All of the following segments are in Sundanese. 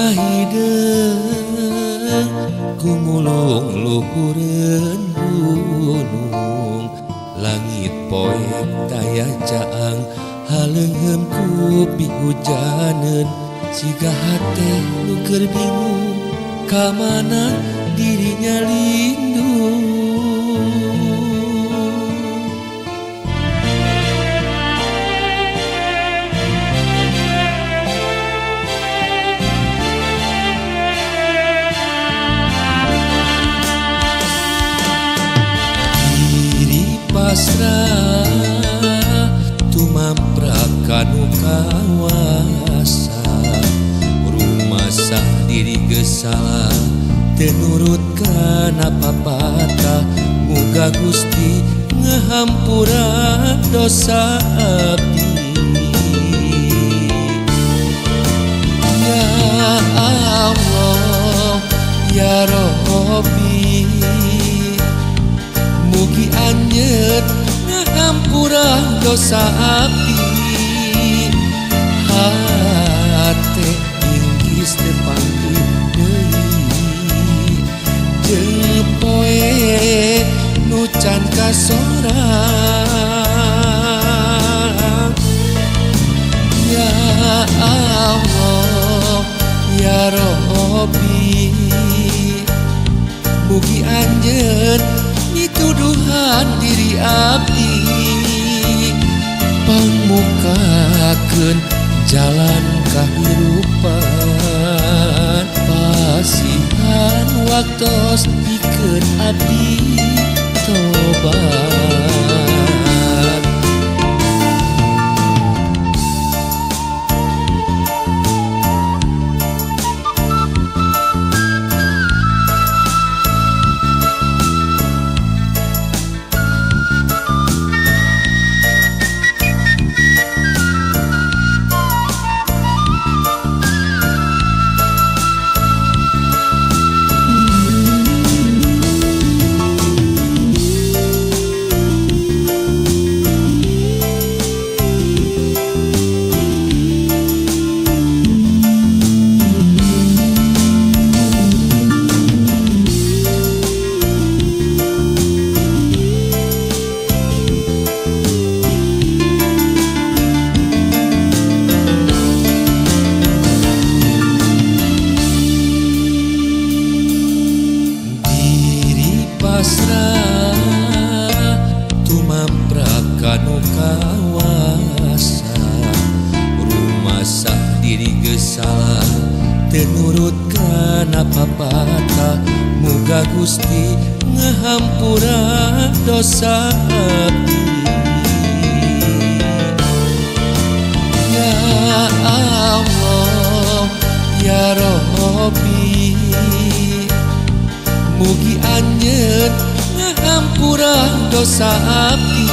Hideung gumulung luhureun gunung, langit poek taya caang, haleungheum ku pihujaneun, siga hate nu keur bingung ka mana dirinya lindung. Diri pasrah tumamprak kanu kawasa, rumasa diri geus salah teu nurut kana papatah, muga Gusti ngahampura dosa abdi. Ya Allah ya Robbi, mugi anjeun ngahampura dosa abdi. Hate inggis teu panggih deui jeung poe nu can kasorang. Ya Allah ya Robbi, mugi anjeun mituduhan diri abdi, pangmukakeun jalan kahirupan, pasihan waktos pikeun abdi tobat. Diri pasrah tumamprak kanu kawasa, rumasa diri geus salah teu nurut kana papatah, muga Gusti ngahampura dosa abdi. Ya Allah ya Robbi, mugi anjeun ngahampura dosa abdi.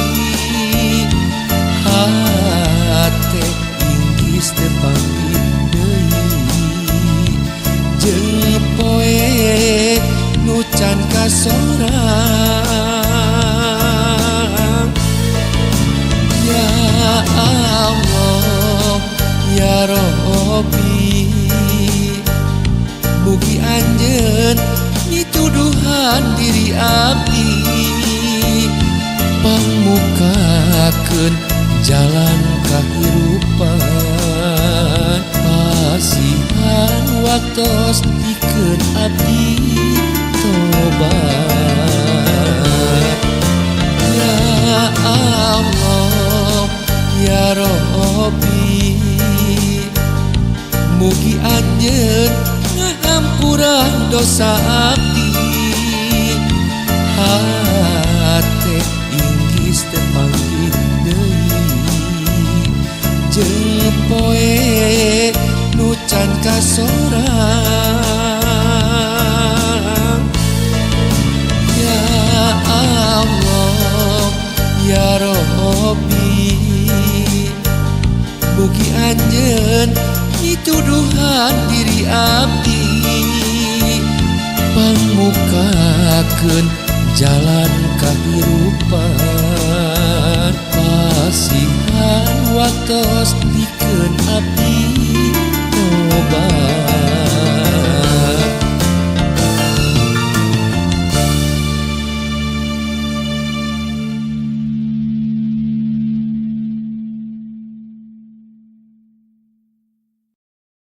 Hate inggis teu panggih deui jeung poe nu can kasorang. Ya Allah ya Robbi, mugi anjeun mituduhan diri abdi, pangmukakeun jalan kahirupan, pasihan waktos pikeun abdi tobat. Ya Allah ya Robbi, mugi anjeun ngahampura dosa abdi. Hate inggis teu panggih deui jeung poe nu can kasorang. Ya Allah ya Robbi, mugi anjeun mituduhan diri abdi, pangmukakeun jalan kahirupan, pasihan waktos pikeun abdi tobat.